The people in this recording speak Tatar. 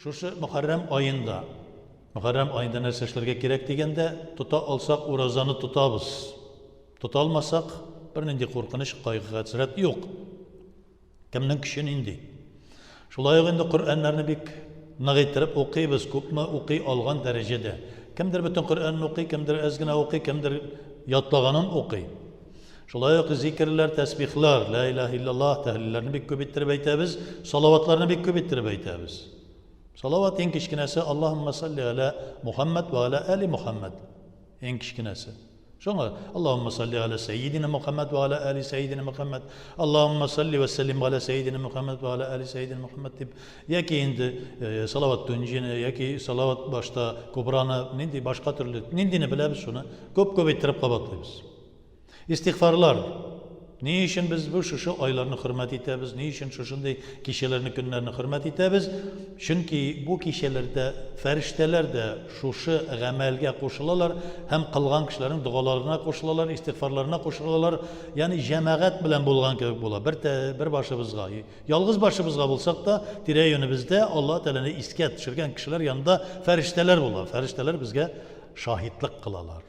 Шушы Мөхәррәм аенда, Мөхәррәм аенда нәрсә эшләргә кирәк дигәндә, тота алсак, уразаны тотабыз. Тота алмасак, бернинди куркыныч, кайгы-хәсрәт юк. Кемнең көче нинди? Шулай ук инде Коръәннәрне бик нык иттереп укыйбыз, күпме укый алган дәрәҗәдә. Кемдер бөтен Коръәнне укый, кемдер әз генә укый, кемдер ятлаганын укый. Шулай ук зикерләр, тәсбихлар, ла илаһа иллаллаһ, тәһлилләрне бик күп иттереп әйтәбез, салаватларны бик күп иттереп әйтәбез. Салават иң кечкенәсе Аллаһумма салли аля Мухаммад ва аля али Мухаммад. Иң кечкенәсе. Шуңа Аллаһумма салли аля сәйидина Мухаммад ва аля али сәйидина Мухаммад. Аллаһумма салли ва саллим аля сәйидина Мухаммад ва аля али сәйидина Мухаммад дип яки инде э, салават түнҗине яки салават башта кубраны нинди башка төрле ниндине беләбез шуны күп-күп иттереп кабатлыйбыз. Истигъфарлар. Ни өчен без бу шушы айларны хөрмәт итәбез? Ни өчен шушындый кичәләрне, көннәрне хөрмәт итәбез? Чөнки бу кичәләрдә фәрештәләр дә шушы гамәлгә кушылалар һәм кылган кешеләрнең догаларына кушылалар, истигъфарларына кушылалар. Ягъни җәмәгать белән булган кебек була. Бер бер башыбызга, ялгыз башыбызга булсак та, тирә-юнебездә Аллаһ Тәгаләне искә төшергән кешеләр янында фәрештәләр була. Фәрештәләр безгә шаһитлык кылалар.